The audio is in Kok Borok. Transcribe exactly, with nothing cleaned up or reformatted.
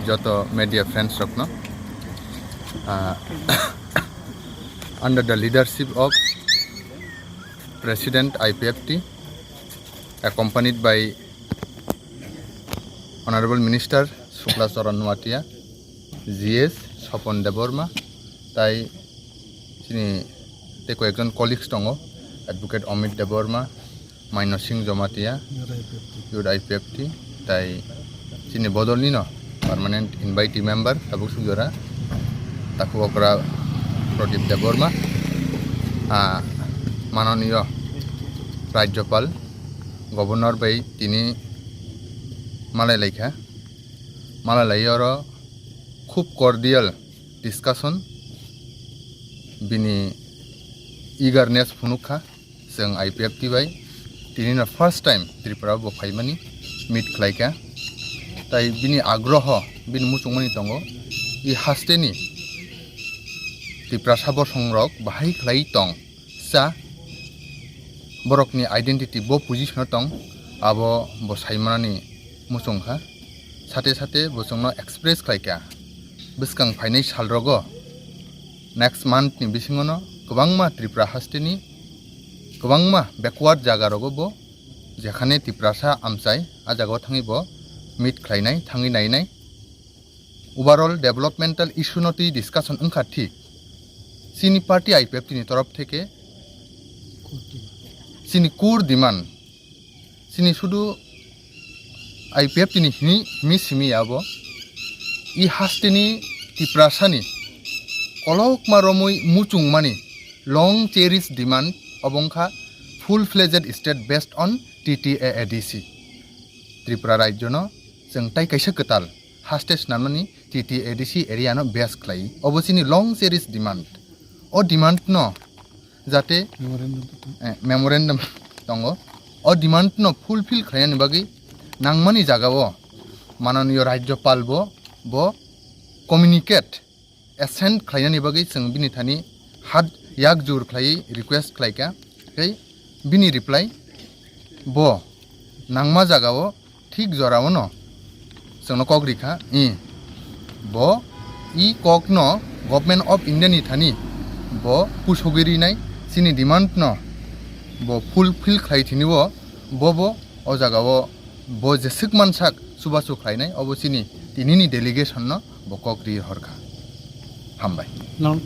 Joto media friends rokno, ah, under the leadership of President I P F T, accompanied by Honorable Minister Shukla Charan Noatia, G S Sopon Debbarma, tai chini tei koi ekjon colleagues tongo, Advocate Amit Debbarma, Maino Singh Jomatia, Youth I P F T, tai chini bodolni no permanent invitee member tabuk sujora, takhuk okra Pradip Debbarma, ah, mananiyo Rajyapal, Governor bai tini malai laikha, malai lai oro khub cordial discussion, bini eagerness phunuk kha. Chwng I P F T bai tini no first time Tripura bo phaimani meet khlai kha. Tai bini agroho, bini muchungmani tongo, i hasteni Tiprasa bosong rok bahai khlai tong cha, borokni identity bo position o tong, abo bo saimanani muchung kha. Sate sate bo chwngno express khlai kha, bwskang phainai sal rogo, next month ni bisingo no kwbangma Tripura hasteni kwbangma backward jaga rogo bo, jekhane Tiprasa amchai, a jagao thangwi bo meet khlainai, thangwi nainai. Overall developmental issue no twi discussion wngkha thik. Chini party I P F T ni torof theke chini core demand, chini sudu I P F T ni hini, himi simi ya bo. I hasteni Tiprasani kolokma romwi muchungmani long cherish demand obo wngkha full fledged state based on T T A A D C. Tripura rajyono chwng tai kaisa kwtal haste snamnani T T A D C area no base khlai. Obo chini long cherish demand. O demand no jate, memorandum, eh, memorandum tongo. O demand no fulfill khlainani bagwi nangmani jagao mananiyo Rajyapal bo, bo communicate assent khlainani bagwi chwng bini thani hat yak jur khlai request khlai kha. Tei bini reply bo nangma jagao thik jorao no chwngno kok rikha, i bo i kokno Government of India ni thani bo pusogwi rinai, chini demand no bo fulfill khlai thini bo, bo bo o jagao bo jeswk mansak chubachu khlainai, obo chini tinini delegation no bo kok ri horkha. Hambai.